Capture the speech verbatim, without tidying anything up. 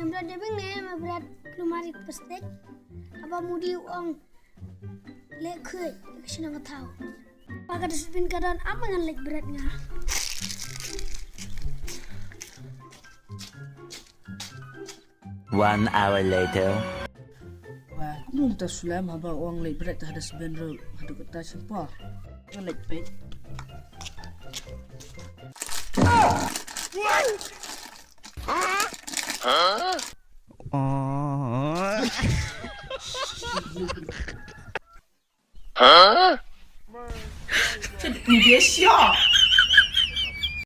Namar da bing ne ma brat klumari plastik. Haba mudi u ong leh khuid ka shnong ka thaw. Ba ka dustbin ka don, am ngan leh brat nga. One hour later. Wa kumta sulem haba ong leh brat ha dustbin ru hadu kata simpor. Leh pet. Oh. Ni dia siap.